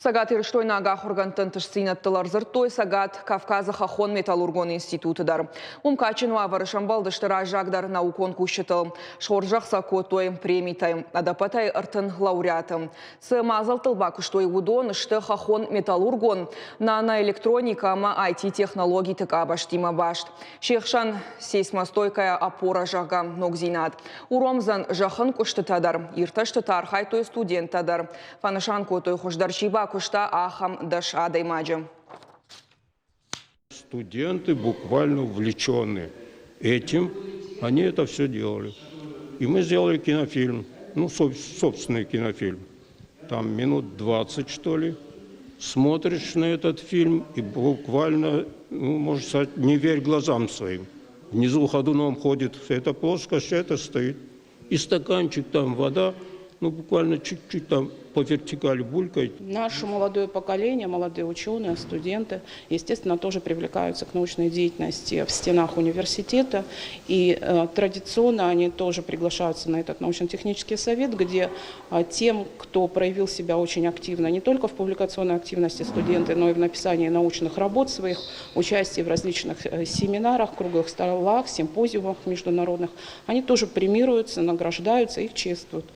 Цӕгатирыстойнаг ахуыргӕндты ӕнтыстдзинӕдтыл ӕрдзырдтой Цӕгат Кавказы хӕххон-металлургон институты дӕр. Уым кадджын уавӕры сӕмбӕлдысты раззагдӕр наукон кусджытыл. Схорзӕх сӕ кодтой премитӕй, ӕдӕппӕтӕй 30 лауреаты. Цы мадзӕлттыл бакуыстой, уыдон сты хӕххон-металлургон, наноэлектроникӕ ӕмӕ IT-технологиты къабӕзтимӕ баст. Се хсӕн сейсмостойкая опора, зӕгъгӕ, ногдзинад. Уромдзӕн зӕххынкъуыстытӕ дӕр. Иртӕстыты архайдтой студенттӕ дӕр. Фӕнысан кодтой, хуыздӕр чи бакуыста, ахӕм 10 адӕймаджы. Студенты буквально увлечены этим, они это все делали. И мы сделали кинофильм, ну, собственный кинофильм. Там минут 20, что ли. Смотришь на этот фильм и буквально, ну, можно сказать, не верь глазам своим. Внизу ходуном ходит эта плоскость, это стоит. И стаканчик там вода, ну, буквально чуть-чуть там по вертикали булькает. Наше молодое поколение, молодые ученые, студенты, естественно, тоже привлекаются к научной деятельности в стенах университета. И традиционно они тоже приглашаются на этот научно-технический совет, где тем, кто проявил себя очень активно, не только в публикационной активности студенты, но и в написании научных работ своих, участии в различных семинарах, круглых столах, симпозиумах международных, они тоже премируются, награждаются, их чествуют.